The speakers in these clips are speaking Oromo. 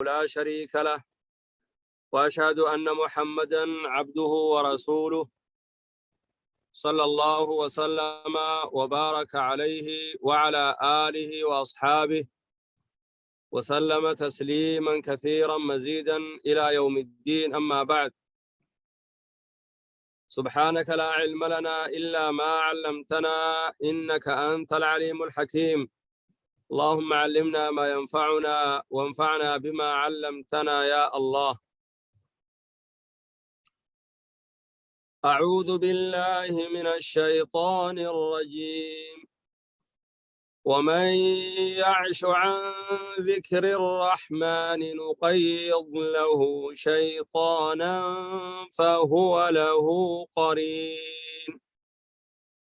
لا شريك له، وأشهد أن محمدا عبده ورسوله، صلى الله وسلم وبارك عليه وعلى آله وأصحابه وسلم تسليما كثيرا مزيدا إلى يوم الدين. أما بعد، سبحانك لا علم لنا إلا ما علمتنا إنك أنت العليم الحكيم. اللهم علمنا ما ينفعنا وانفعنا بما علمتنا يا الله. أعوذ بالله من الشيطان الرجيم. ومن يعش عن ذكر الرحمن نقيض له شيطانا فهو له قرين.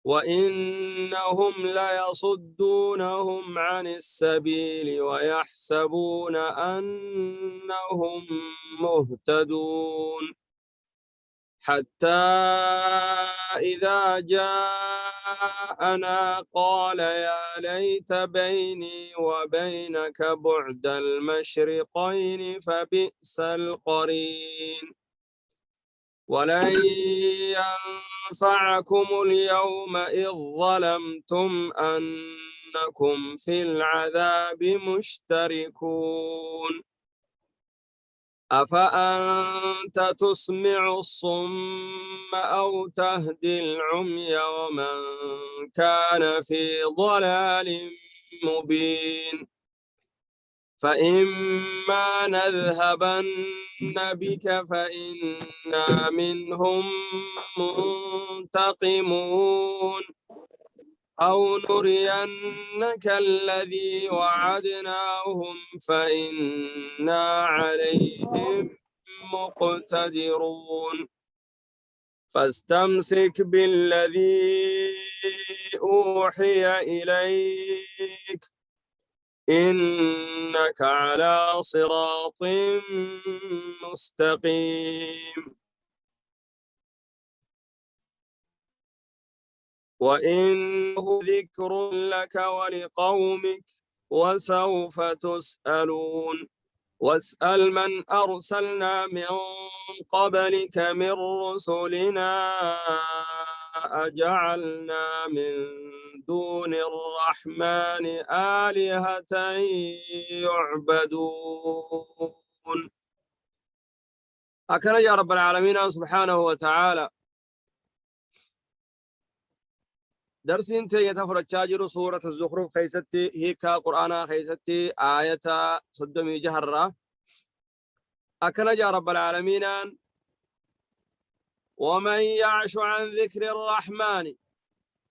وإنهم ليصدونهم عن السبيل ويحسبون أنهم مهتدون. حتى إذا جاءنا قال يا ليت بيني وبينك بعد المشرقين فبئس القرين. ولن ينفعكم اليوم إذ ظلمتم أنكم في العذاب مشتركون. أفأنت تسمع الصم أو تهدي العمي ومن كان في ضلال مبين. فإما نذهبن بك فإنا منهم منتقمون، أو نرينك الذي وعدناهم فإنا عليهم مقتدرون. فاستمسك بالذي أوحي إليك إنك على صراط مستقيم. وإنه ذكر لك ولقومك وسوف تسألون. واسأل من أرسلنا من قبلك من رسلنا أجعلنا من دون الرحمن آلهة يعبدون. أكرم يا رب العالمين سبحانه وتعالى. درسين تيتفرج جاجر سورة الزخرف خيستي هيكا قرآن خيستي آية صدمي جهرة. أكرم يا رب العالمين. ومن يعش عن ذكر الرحمن،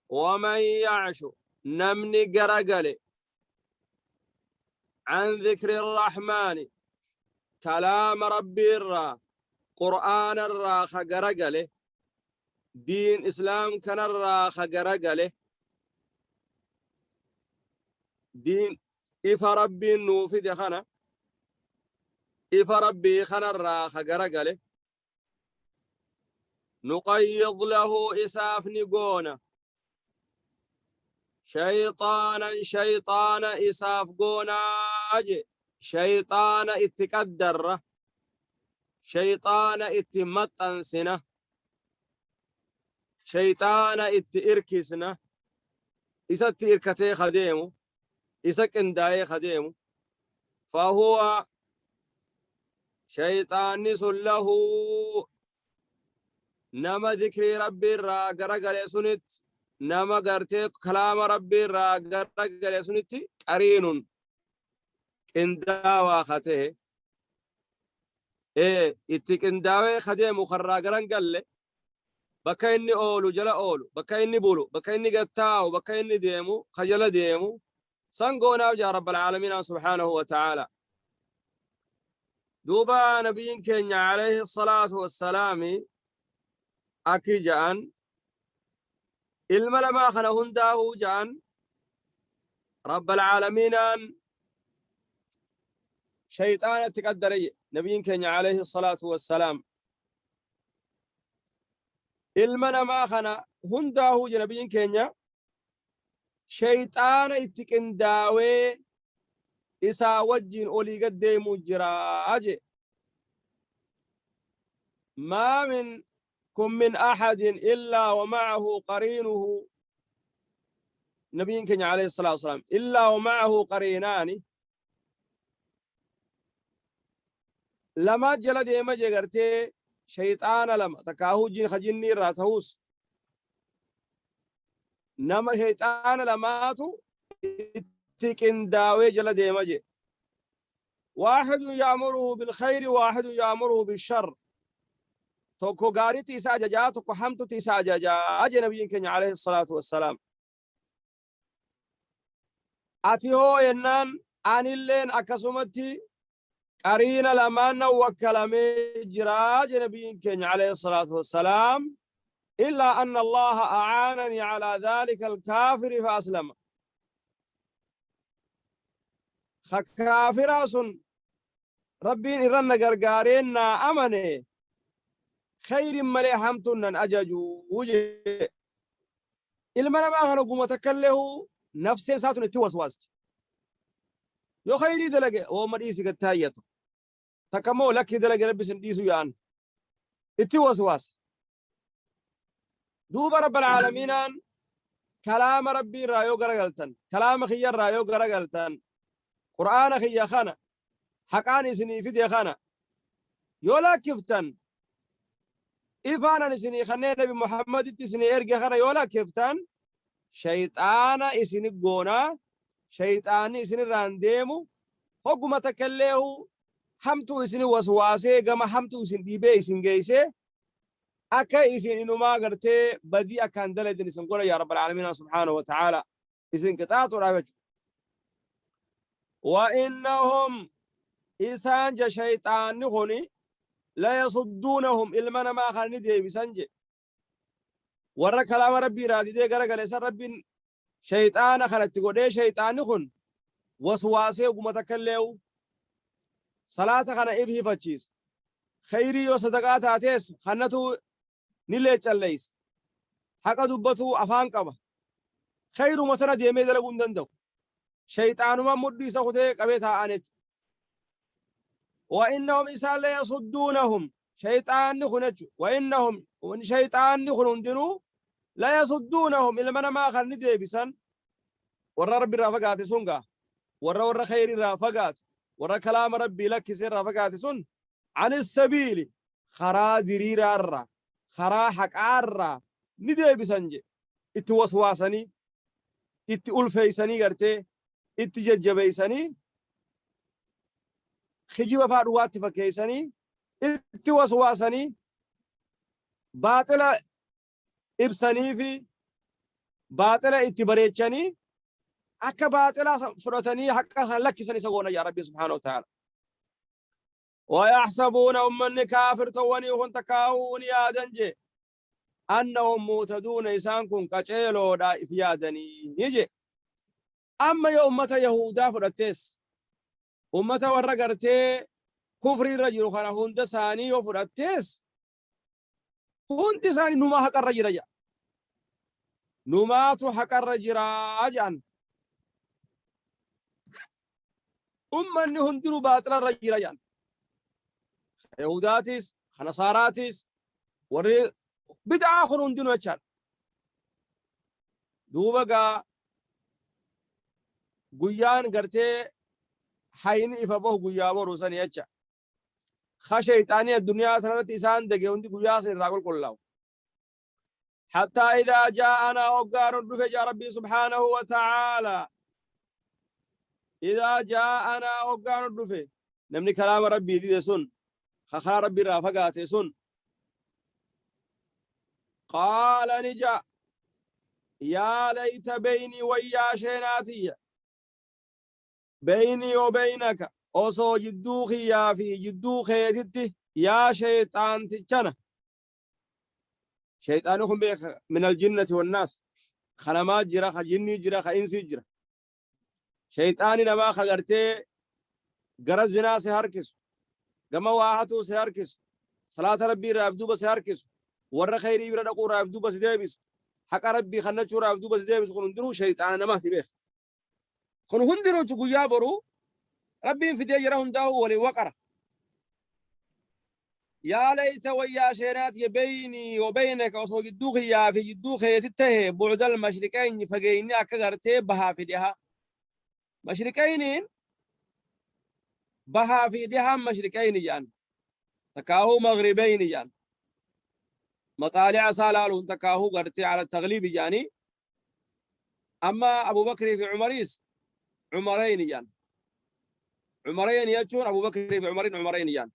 ومن يعش نمني قرقلي عن ذكر الرحمن كلام ربي الرا قرآن الرا خقرقلي دين إسلام كان الرا خقرقلي دين إفا ربي النوفي خنا إفا ربي خنا الرا خقرقلي نقيض له إساف نقونا شيطانا شيطانا إساف قونا شيطانا اتقدر شيطانا اتمتنسنا شيطانا اتئركسنا إسا اتئركتي خديمو إسا كنداي خديمو فهو شيطان له نما ذكر ربي را غرغل سنت نما غرتي كلام ربي را غرغل سنت قرين قنداوا خته ايه اتقنداوي خديمو خرا غرنغل بكا إني أولو جلا أولو بكا إني بولو بكا إني قتاو بكا إني ديمو خجل ديمو سنقونا يا رب العالمين سبحانه وتعالى. دوبا نبي كenya عليه الصلاة والسلام أكي جان ilma lamaa kana hundaa'uu ja'an رب العالمين شيطان تقدري نبي كenya عليه الصلاة والسلام. ilma namaa kana hundaa'uu nabiyyiin keenya shayxaana itti qindaawee Isaa wajjiin olii gad deemuu jira je. Maa minkum min ahadin illaa wa ma'ahu qariinuhu. Nabiin keenya alayhi salaatu wasalaam illaa wa ma'ahu qariinaani, lama jala deema jee gartee, shayxaana lama takkaahuu jin ka jinnii irraa ta'us nama shayxaana lamaatu itti qindaawee jala deema jee. Waahidun ya'muruhu bilkhayri, waahidun ya'muruhu bishar. Tokko gaariitti isa ajajaa, tokko hamtutti isa ajajaa jee nabiyyiin keenya alayhi salaatu wassalaam. Ati hoo jennaan, anilleen akkasumatti qariina lamaan nan wakkalamee jira jee nabiyyiin keenya alayhi salaatu wassalaam. Illaa anna Allaha a'aananii alaa dhaalika alkaafiri fa aslama. Ka kaafiraa sun Rabbiin irra na gargaareen naa amane, khayrin malee hamtuun nan ajaju jee. Ilma namaa kana guma takkallee nafseen isaa tun itti waswaasti. Yoo khayrii dalage wooma dhiisi gad taayyatu. Takka immoo lakkii dalage Rabbi sin dhiisu yaa'an. Itti waswaasa. Duuba Rabbal Aalamiinaan kalaama Rabbii irraa yoo garagaltan, kalaama kiyya irraa yoo garagaltan, Qur'aana kiyya kana haqaan isinii fide kana yoo lakkiftan, ifaan an isinii kanneen Nabi Muhammaditti isinii erge kana yoo lakkiftan, shayxaana isini goonaa, shayxaanni isinirraan deemu, hogguma takka illeehu hamtuu isini waswaasee gama hamtuu isin dhiibee isin geessee akka isin inumaa gartee badii akkaan dalaydan isin godha yaa Rabbal Aalamiina subhaanahu wa ta'aala isin qixaaxuudhaaf jechuudha. Wa innahum, isaan ja shayxaanni kuni, la yasudduunahum, ilma namaa kan ni deebisan je. Warra kalaama Rabbii irraa didee garagale san Rabbiin shayxaana kanatti godhee, shayxaanni kun waswaasee oguma takka illee salaata kana if hifachiisa. Khayrii yoo sadaqaa taatees kannatu ni leeccalleeysa. Haqa dubbatuu afaan qaba. Khayruma tana deemee dalaguu hin danda'u. Shayxaanuma mudhii isa kutee qabee taa'an jechuudha. Wa innahum, isaan, la yasudduunahum, shayxaanni kun jechuudha. Wa innahum, shayxaanni kun hundinuu, la yasudduunahum, ilma namaa kan ni deebisan, warra Rabbi irraa fagaate sun gaa, warra khayrii irraa fagaate, warra kalaama Rabbii lakkise irraa fagaate sun, anis sabiili, karaa diriiraa irraa, karaa haqaa irraa ni deebisan je. Itti waswaasanii, itti ulfeeysanii, gartee itti jajjabeeysanii, kijiba faa dhugaatti fakkeeysanii, itti waswaasanii, baaxila ibsanii fi baaxila itti bareechanii akka baaxila fudhatanii haqa san lakkisan isa goona yaa Rabbi subhaanahu wa ta'ala. Wayaxsabuuna, ummanni kaafirtowwanii kun takkaa'uu ni yaadan je, annahum muhtaduuna, isaan kun qaceeloodha if yaadanii je. Amma yoo ummata Yahudaa fudhattees, ummata warra gartee kufrii irra jiru kana hunda isaanii yoo fudhattees, hundi isaanii numaa haqarra jira jedha. Numaatu haqarra jira jedhan. Ummanni hundinuu baaxilarra jira jedhan. Yahudaatis, Nasaaraatis, warri bid'aa kun hundinuu jechaadha. Duuba gaa guyyaan gartee hayni ifa bahu guyyaa boru sani jecha. Ka shayxaanii addunyaa tanarratti isaan dage hundi guyyaa san irraa qulqullaa'u. Hattaa idaa jaa'anaa, hoggaa nu dhufe jaa Rabbii subhaanahu wa ta'aalaa. Idaa jaa'anaa, hoggaa nu dhufe, namni kalaama Rabbii dide sun, ka karaa Rabbii irraa fagaate sun, qaala, ni ja'a, yaa layta beynii, wayyaa sheenaatiyya, beynii wa beynaka, osoo jidduu kiyyaa fi jidduu keetitti yaa shayxaantichana. Shayxaanni kun beeka, min aljinnati wannaas, ka namaa jira, ka jinnii jira, ka insii jira. Shayxaani namaa ka gartee gara zinaa si harkisu, gama waa hatuu si harkisu, salaata Rabbii irraa if duuba si harkisu, warra khayrii bira dhaquu irraa if duuba si deebisu, haqa Rabbii kannachuu irraa if duuba si deebisu, kun hundinuu shayxaana namaati beeka. Kun hundinuu guyyaa boruu Rabbiin fidee jara hundaa'uu waliin waqara. Yaa layta wayyaa sheenaati beynii wa beynaka osoo jidduu kiyyaa fi jidduu keeti tahe bu'dal mashriqayni fageenyi akka gartee bahaa fi dhihaa. Mashriqayniin bahaa fi dhihaan mashriqayni jedhan. Takkaahuu maghribayni jedhan. Maxaali'a isaa laaluun takkaahuu gartee ala tagliibi jedhanii. Amma Abubakrii fi Umariis Umarayni jedhan. Umarayni jechuun Abubakrii fi Umariin Umarayni jedhan.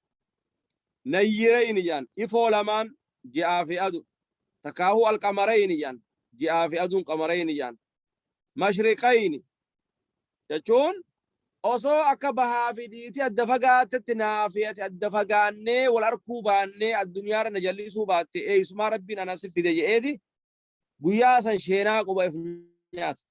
Nayyirayni jedhan. Ifoo lamaan ji'aa fi adu. Takkaahuu alqamarayni jedhan. Ji'aa fi aduun qamarayni jedhan. Mashriqayni jechuun osoo akka bahaa fi dhiitii adda fagaattetti naa fi ati adda fagaannee wal arkuu baannee addunyaarra na jallisuu baatte eeysumaa Rabbiin ana si fide je'eeti guyyaa san sheenaa quba if nyaata.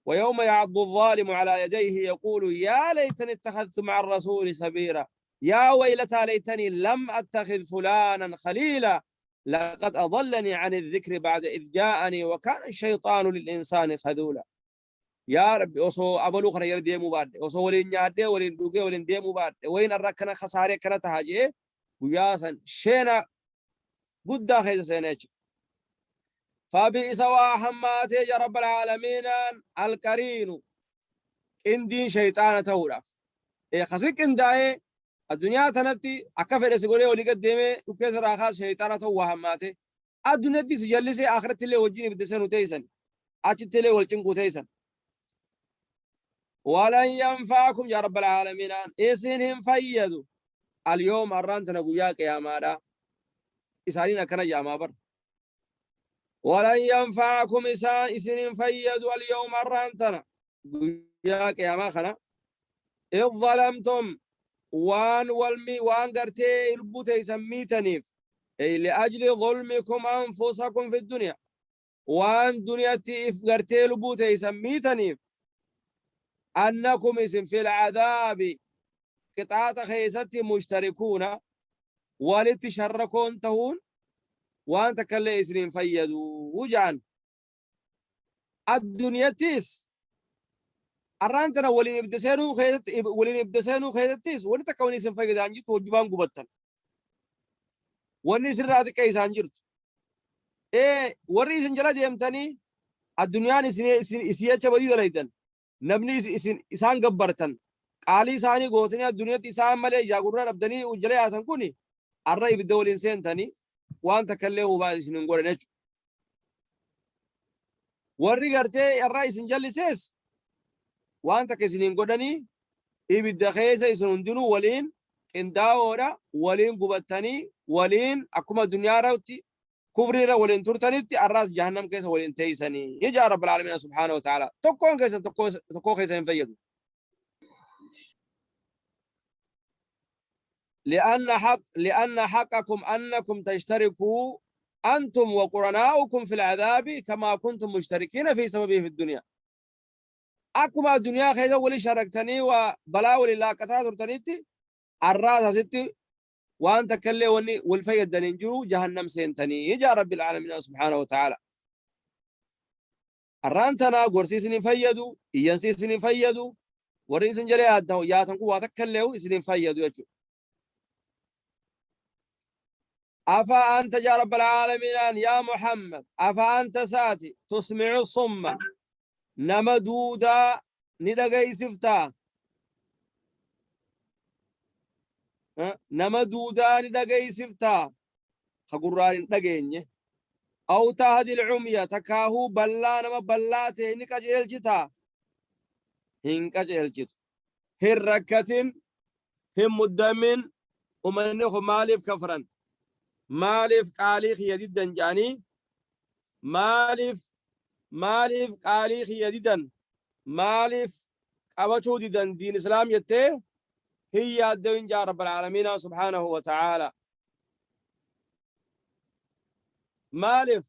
ويوم يعض الظالم على يديه يقول يا ليتني اتخذت مع الرسول سبيلا يا ويلتى ليتني لم أتخذ فلانا خليلا لقد أضلني عن الذكر بعد إذ جاءني وكان الشيطان للإنسان خذولا. Yaa Rabbi, osoo abaluu kana jala deemuu baadhe, osoo waliin nyaadhee, waliin dhugee, waliin deemuu baadhe, wayin har'a akkana kasaaree akkana taha jedhee guyyaa san sheena guddaa keessa seena jechuudha. Fabi'isa waa hammaatee ja Rabbal Aalamiinaan alqariinu qindiin shayxaana ta'uudhaaf. Kasi qindaa'ee addunyaa tanatti akka fedhe si godhee olii gad deemee dhukkee sirraa kaas shayxaana ta'uu waa hammaatee. Addunyatti si jallisee akhiratti illee wajjin ibidda seenu teeysan. Achitti illee wal cinquu teeysan. Walan yanfa'akum yaa Rabbal Aalamiinaan isin hin fayyadu. Al-yoom arraan tana guyyaa qiyaamaadha. Isaaniin akkana jaamaa bar. Walan yanfa'akum isaan isin hin fayyadu al-yoom arraan tana guyyaa qiyaamaa kana. Idh zalamtum waan walmi waan gartee lubbuu teeysan miitaniif, ay liajli zulmikum anfusakum fi dunya, waan duniyatti if gartee lubbuu teeysan miitaniif, annakum isin fil cadaabi qixaaxa keeysatti mushtarikuuna walitti sharrakoon tahuun waan takkallee isin hin fayyadu ja'an. Adduniyattis arraan tana waliin ibidda seenuu keessatti, waliin ibidda seenuu keessattis wanni takka wanni isin fayyadaan jirtu hojjubaan gubattan. Wanni isinirraa xiqqeessaan jirtu. Ee, warri isin jala deemtanii addunyaan isin isin isii jecha badii dalaydan, namni isin isaan gabbartan, qaalii isaanii gootanii addunyatti isaan malee ijaa gurraa dhabdanii jala yaatan kuni arra ibidda waliin seentanii waan takka illee hubaa isin hin godhan jechuudha. Warri gartee irraa isin jallisees waan takka isin hin godhanii, ibidda keessa isin hundinuu waliin qindaa'oodha, waliin gubattanii, waliin akkuma addunyaa irratti kufrii irra waliin turtanitti arraas jahannam keessa waliin teessanii ijaa Rabbil Aalamiin subhaanahu wa ta'ala tokkoon keessan tokkoo keessa hin fayyadu. لأن حقكم أنكم تشتركوا أنتم وقرناؤكم في العذاب كما كنتم مشتركين في سببه في الدنيا. Akkuma addunyaa keessa wali sharaktanii waa balaa waliin laaqqataa turtanitti arraas asitti waan takka illee wanni wal fayyaddan hin jiru, jahannam seentanii jaa Rabbil Aalamiin subhaanahu wa ta'ala. Arraan tanaa gorsi isin hin fayyadu, iyyansi isin hin fayyadu, warri isin jala yaatan kun waa takka illee isin hin fayyadu jechuudha. Afa anta yaa Rabbal Aalamiinaan yaa Muhammad, afa anta saati tusmi'u summa nama duudaa ni dhageessiftaa? Nama duudaa ni dhageessiftaa? Ka gurraan hin dhageenye. Aw tahdil cumya takkaahuu ballaa nama ballaa ta'e ni qajeelchitaa? Hin qajeelchitu. Hin rakkatin, hin muddamin, umanni kun maaliif kafran? Maaliif qaalii kiyya diddan jedhanii? Maaliif qaalii kiyya didan? Maaliif qabachuu didan diin islaam jettee hin yaaddawin jaa Rabbal Aalamiinaa subhaanahu wa ta'aala. Maaliif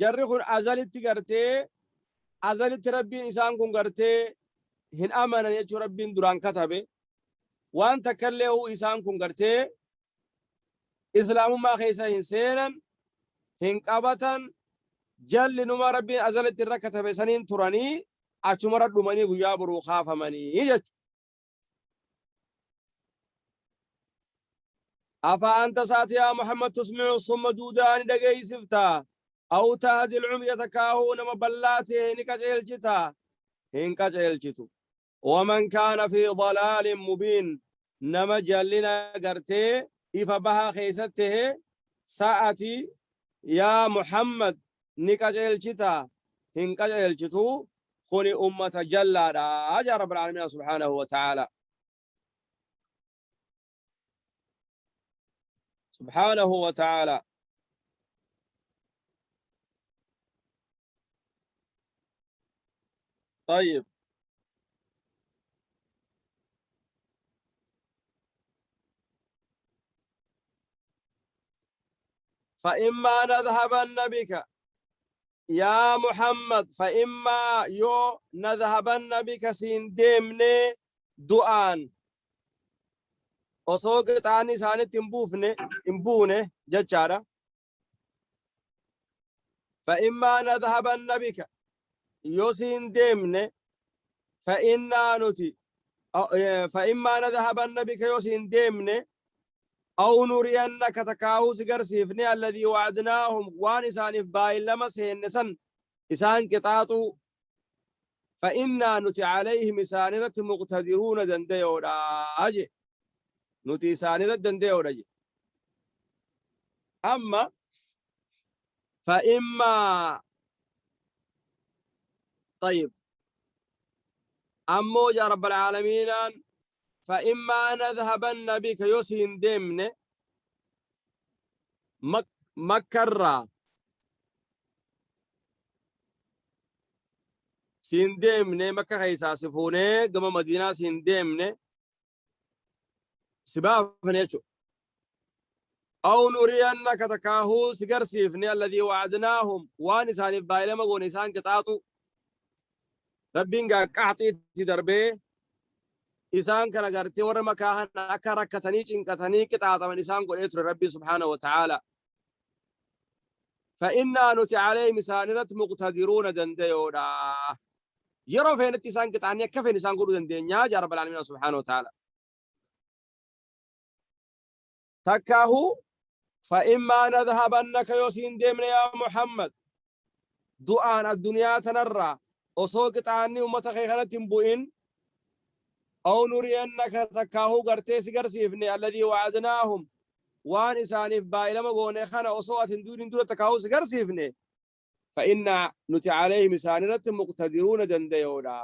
jarri kun azalitti gartee azalitti Rabbiin isaan kun gartee hin amanan jechuu Rabbiin duraan katabe, waan takkallee huu isaan kun gartee islaamummaa keessa hin seenan, hin qabatan, jalli numa Rabbiin azalitti irra katabe saniin turanii achumarra dhumanii guyyaa boruu kaafamanii jechuudha. Afa anta saati yaa Muhammad tusmi'u summa duudaa ni dhageessifta aw tahdi al-umya takkaahuu nama ballaa ta'e ni qajeelchita hin qajeelchitu. Waman kaana fi dalaalin mubiin nama jallina gartee ifa bahaa keessatti ta'e sa'ati yaa Muhammad ni qajeelchita hin qajeelchitu kuni ummata jallaadha jaa Rabbil Aalamiin subhaanahu wa ta'ala. Subhaanahu wa ta'ala. طيب فإما نذهبن بك يا محمد فإما يو نذهبن بك سين ديمني du'aan osoo qixaanni isaanitti hin buufne hin buune jechaadha. Fa'immaa nadhabanna bika yoo siin deemne fa'innaa nuti fa'immaa nadhabanna bika yoo siin deemne aw nuriyannaka takkaahuu si garsiifne alladhii wa'adnaahum waan isaaniif baay'illama seenne san isaan qixaaxuu fa'innaa nuti calayhim isaanirratti muqtadiruuna dandayoodha je nuti isaanirratti dandayoodha je amma fa'immaa طيب ammoo yaa rabbal aalamiinaan fa'immaa nadhabanna bika yoo siin deemne makkarraa siin deemne makka keessaa si fuunee gama madiinaa siin deemne si baafne jechuudha. Aw nuriyannaka takkaahuu si garsiifne alladhii wa'adnaahum waan isaaniif baay'ilama goone isaan qixaaxu. Rabbiin gaa qaxxiitti darbee isaan kana gartee warra makaa kana akka rakkatanii cinqatanii qixaaxaman isaan godhee ture Rabbii subhaanahu wa ta'aala. Fa'innaa nuti alayhim isaanirratti muqtadiruuna dandayoodha. Yeroo feenetti isaan qixaannee akka feene isaan godhuu dandeenya jaa Rabbal Aalamiin subhaanahu wa ta'aala. Takkaahu fa'immaa nadhabannaka yoo siin deemne yaa Muhammad du'aan addunyaa tanarraa osoo qixaanni ummata kee kanatti hin bu'in aw nuriyannaka takkaahuu gartee si garsiifne alladhii wa'adnaahum waan isaaniif baay'ilama goone kana osoo ati hin duunin dura takkaahuu si garsiifne fa'innaa nuti alayhim isaanirratti muqtadiruuna dandayoodha.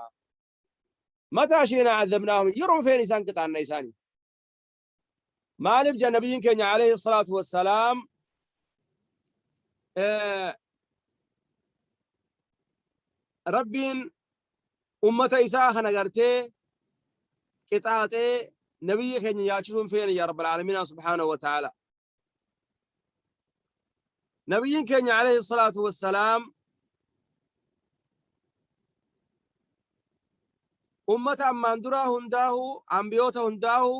Mataa shiinaa adabnaahum yeroo feen isaan qixaanna isaanii. Maaliif jedha nabiyyiin keenya alayhi salaatu wassalaam Rabbiin ummata isaa kana gartee qixaaxee nabiyyi keenya yaachisuun feene yaa rabbal aalamiina subhaanahu wa ta'ala. Nabiyyiin keenya alayhi salaatu wassalaam ummata ammaan duraa hundaahu ambiyoota hundaahu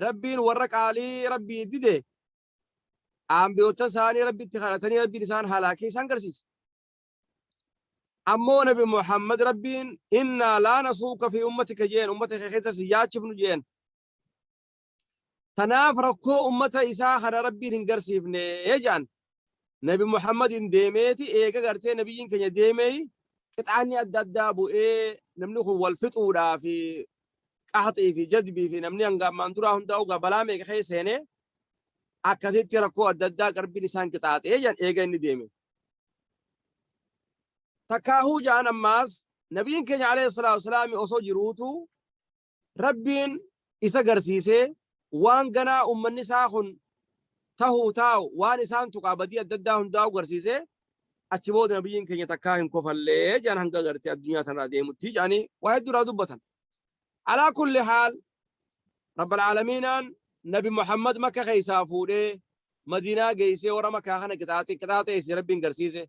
Rabbiin warra qaalii Rabbii dide ambiyoota isaanii Rabbitti kadhatanii Rabbiin isaan halaakee isaan garsiise. Ammoo Nabi Muhammad Rabbiin innaa laa nasuuka fi ummatika jeen ummata kee keessa si yaachifnu jeen. Tanaaf rakkoo ummata isaa kana Rabbiin hin garsiifne jedhan. Nabi Muhammadin deemeeti eega gartee nabiyyiin keenya deemee qixaanni adda addaa bu'ee namni kun wal fixuudhaa fi qaxxii fi jadbii fi namni hanga ammaan duraa hundaa ugaa balaa meeqa keessa seenee akkasitti rakkoo adda addaa Rabbiin isaan qixaaxee jedhan eega inni deeme. Takkaahuu jedhan ammaas nabiyyiin keenya alayhi salaatu wasalaam osoo jiruutu Rabbiin isa garsiisee waan ganaa ummanni isaa kun tahuu taa'u waan isaan tuqaa badii adda addaa hundaa'u garsiisee achi booda nabiyyiin keenya takkaa hin kofallee jedhan hanga gartee addunyaa tanarraa deemutti jedhanii waa hedduu irraa dubbatan. Alaa kulli haal Rabbal Aalamiinaan Nabi Muhammad Makka keessaa fuudhee Madiinaa geessee warra Makkaa kana qixaaxeesse Rabbiin garsiise.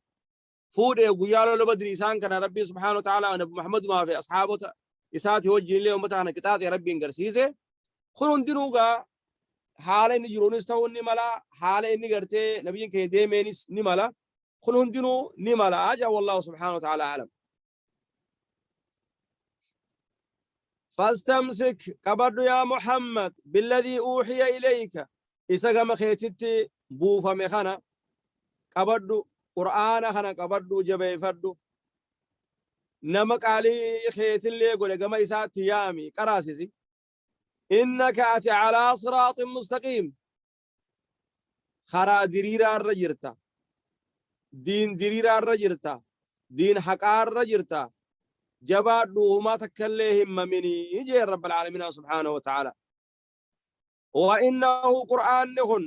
Fuudhe guyyaa lola Badrii isaan kana Rabbiin subhaanahu wa ta'aalaa Nabi Muhammadumaa fi ashaabota isaati wajjin illee ummata kana qixaaxe Rabbiin garsiise. Kun hundinuu gaa haala inni jiruunis ta'uu ni mala, haala inni gartee nabiyyiin keenya deemeenis ni mala. Kun hundinuu ni mala jaa wallaahu subhaanahu wa ta'aalaa alam. Fastamsik qabadhu yaa Muhammad billadhii uuhiya ilayka. Isa gama keetitti buufame kana qabadhu, Qur'aana kana qabadhu, jabeeffadhu. Nama qaalii keetillee godhe gama isaatti yaami, qaraasisi. Innaka ati calaa siraaxin mustaqiim, karaa diriiraarra jirta, diin diriiraarra jirta, diin haqaarra jirta, jabaadhu, humaa takkallee hin maminii jeen Rabbal Aalamiinaa subhaanahu wa ta'aala. Wa innahu Qur'aanni kun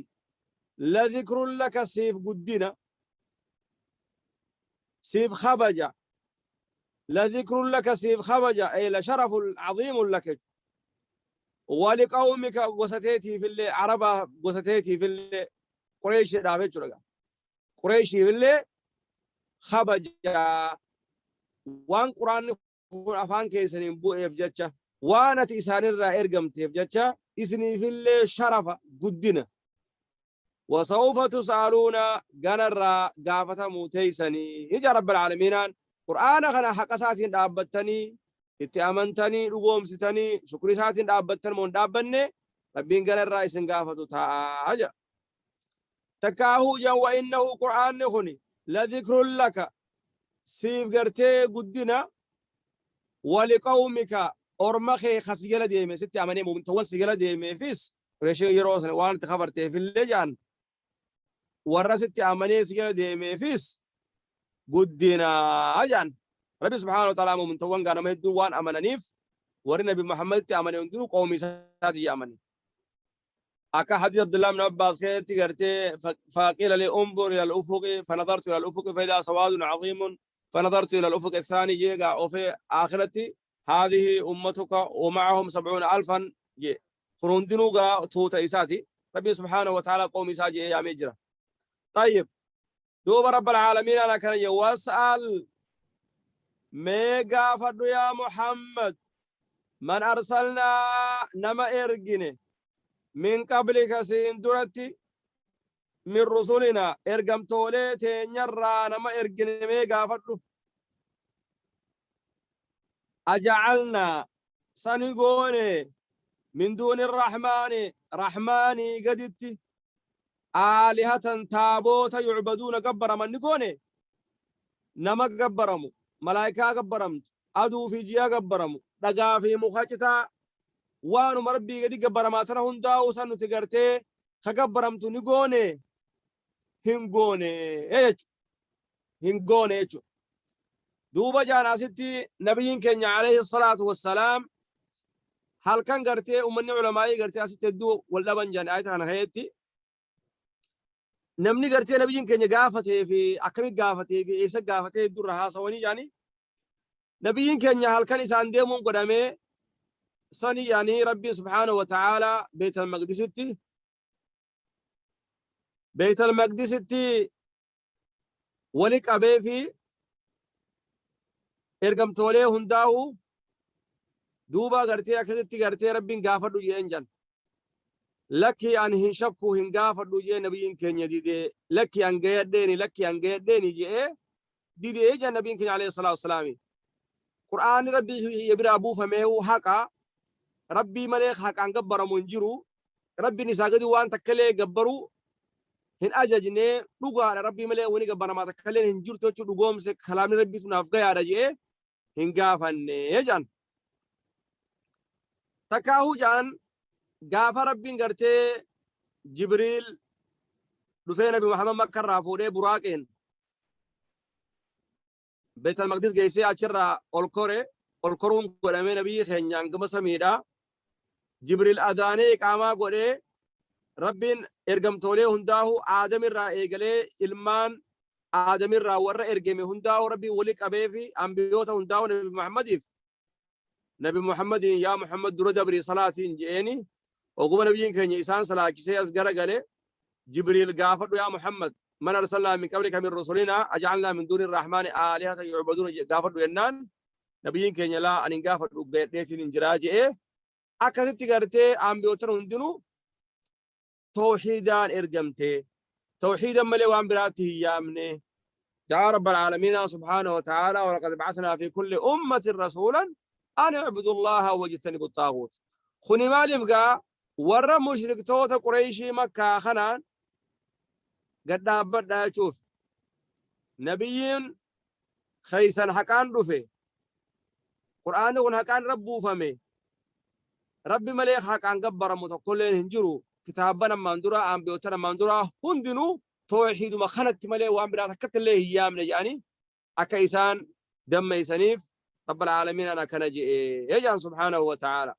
ladhikrun laka siif guddina, siif kabaja, ladhikrun laka siif kabaja, ay la sharafun aziimun laka jechuudha. Waliqawmika gosa teetiifillee, Arabaa gosa teetiifillee, Qureeshiidhaaf jechuudha. Qureeshiifillee kabaja waan Qur'aanni kun afaan keessaniin bu'eef jecha, waan ati isaanirraa ergamteef jecha isiniifillee sharafa, guddina. Wasawfa tus'aluuna ganarraa gaafatamuu teeysanii ija Rabbil Aalamiinaan. Qur'aana kana haqa isaatiin dhaabbattanii, itti amantanii, dhugoomsitanii, shukrii isaatiin dhaabbattan moo hin dhaabbanne, Rabbiin ganarraa isin gaafatu ta'a jedha. Takkaahuu jan wa innahu Qur'aanni kun ladhikrun laka siif gartee guddina, waliqawmika orma kee ka si jala deeme, sitti amanee mu'mintawwan si jala deemeefis, Qureeshii yeroo sana waan itti kafarteefillee jedhan, warra sitti amanee si jala deemeefis guddina jedhan. Rabbi subhaanahu wa ta'ala mu'mintawwan gaa nama hedduun waan amananiif, warri Nabi Muhammaditti amane hundinuu qawmii isaati jedhamani. Akka hadiis Abdullah ibn Abbas keessatti gartee faqiila li unzur ila al-ufuqi fanadartu ila al-ufuqi fa idha sawadun azimun fanadartu ila al-ufuqi ath-thani jeega ofee akhiratti haadhihi ummatuka wa ma'ahum sab'una alfan jee. Kun hundinuu gaa tuuta isaati. Rabbiin subhaanahu wa ta'ala qawmii isaa jee yaamee jira. Tayyib. Duuba Rabbal Aalamiin ana kana jee, was'al mee gaafadhu yaa Muhammad, man arsalnaa nama ergine, min qablika siin duratti, min rusulina ergamtoolee teenyarraa nama ergine mee gaafadhu. Ajacalnaa sani goone, min duuni rahmaani rahmaanii gaditti, aalihatan taaboota, yucbaduuna gabbaraman ni goone. Nama gabbaramu, malaayikaa gabbaramtu, aduu fi ji'a gabbaramu, dhagaa fi muka citaa, waanuma Rabbii gadi gabbaramaa tana hundaa'uu san nuti gartee ka gabbaramtu ni goone? Hin goone jechu, hin goone jechu. Duuba jaan asitti nabiyyiin keenya alayhi salaatu wassalaam halkan gartee ummanni ulamaa'ii gartee asitti hedduu wal dhaban jaan. Ayata kana keessatti namni gartee nabiyyiin keenya gaafatee fi akkami gaafatee fi eessa gaafatee hedduu irra haasawanii jaani. Nabiyyiin keenya halkan isaan deemuun godhamee sani jaanii, Rabbii subhaanahu wa ta'aalaa Beeytal Maqdisitti wali qabee fi ergamtoolee hundaa'u. Duuba gartee akkasitti gartee Rabbiin gaafadhu jeen jan. Lakki, an hin shakku, hin gaafadhu jee. Nabiyyiin keenya didee, lakki an gayadheeni, lakki an gayadheeni jee didee jan. Nabiyyiin keenya alayhi salaatu wassalaami Qur'aanni Rabbii kiyya biraa buufameehu haqa, Rabbii malee haqaan gabbaramu hin jiru, Rabbiin isaa gadi waan takkalee gabbaruu hin ajajne, dhugaadha, Rabbii malee wani gabbaramaa takkalee hin jirtu jechuu dhugoomse, kalaamni Rabbiitu naaf gayaadha jee hin gaafanne jedhan. Takkaahuu jedhan gaafa Rabbiin gartee Jibriil dhufee Nabi Muhammad Makkarraa fuudhee Buraaqeen Beetal Maqdis geessee achirraa ol kore, ol koruun godhamee nabiyyi keenyaan gama samiidha. Jibriil adaanee iqaamaa godhee, Rabbiin ergamtoolee hundaa'uu Aadamirraa eegalee ilmaan Aadamirraa warra ergeme hundaa'uu Rabbiin wali qabee fi ambiyoota hundaa'uu Nabi Muhammadiif, Nabi Muhammadiin yaa Muhammad dura dabrii salaatiin je'eeni. Oguma nabiyyiin keenya isaan salaachisee as garagale, Jibriil gaafadhu yaa Muhammad, man arsalnaa min qablika min rusulinaa aja'alnaa min duuni rahmaani aalihatan yu'baduuna gaafadhu jennaan, nabiyyiin keenya laa, ani hin gaafadhu, gayadheetiin hin jiraa je'ee. Akkasitti gartee ambiyootan hundinuu tawxiidaan ergamte, tawxiidan malee waan biraatti hin yaamne. Yaa Rabbal Aalamiinaa subhaanahu wa ta'aalaa, walaqad ba'athnaa fi kulli ummatin rasuulan an i'budu Allaha wajtanibu xaaguut. Kuni maaliif gaa? Warra mushriktoota Qureeyshii Makkaa kanaan gad dhaabbadhaa jechuuf. Nabiyyiin keeysan haqaan dhufe. Qur'aanni kun haqaan irra buufame. Rabbi malee ka haqaan gabbaramu tokkolleen hin jiru. Kitaabban ammaan duraa, aanbiyoottan ammaan duraa hundinuu toohiiduma kanatti malee waan biraa takkattillee hin yaamne jedhanii akka isaan dammeysaniif Rabbal Aalamiinaan akkana je'e jedhan subhaanahu wa ta'aala.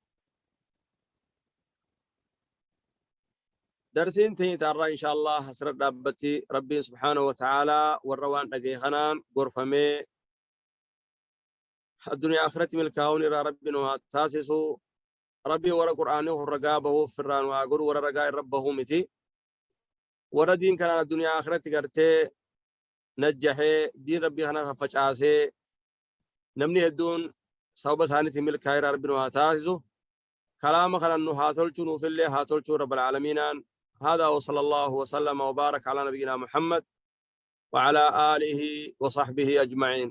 Darsiin teenya taarraa insha Allah asirra dhaabbatti. Rabbiin subhaanahu wa ta'aala warra waan dhagaye kanaan gorfamee addunyaa akhiratti milkaa'uun irraa Rabbi nu haa taasisu. Rabbi warra Qur'aanni kun ragaa bahuuf irraa nu haa godhu, warra ragaa irra bahuu miti. Warra diin kanaan addunyaa akhiratti gartee najjahee diin Rabbii kana faffacaasee namni hedduun sababa isaaniitiin milkaa'e Rabbi nu haa taasisu. Kalaama kana nu haa tolchu, nuufillee haa tolchu Rabbal Aalamiinaan. Haadaa wa sallallahu wa sallama wa baaraka alaa nabiyyinaa Muhammad wa alaa aalihi wa sahbihi ajma'iin.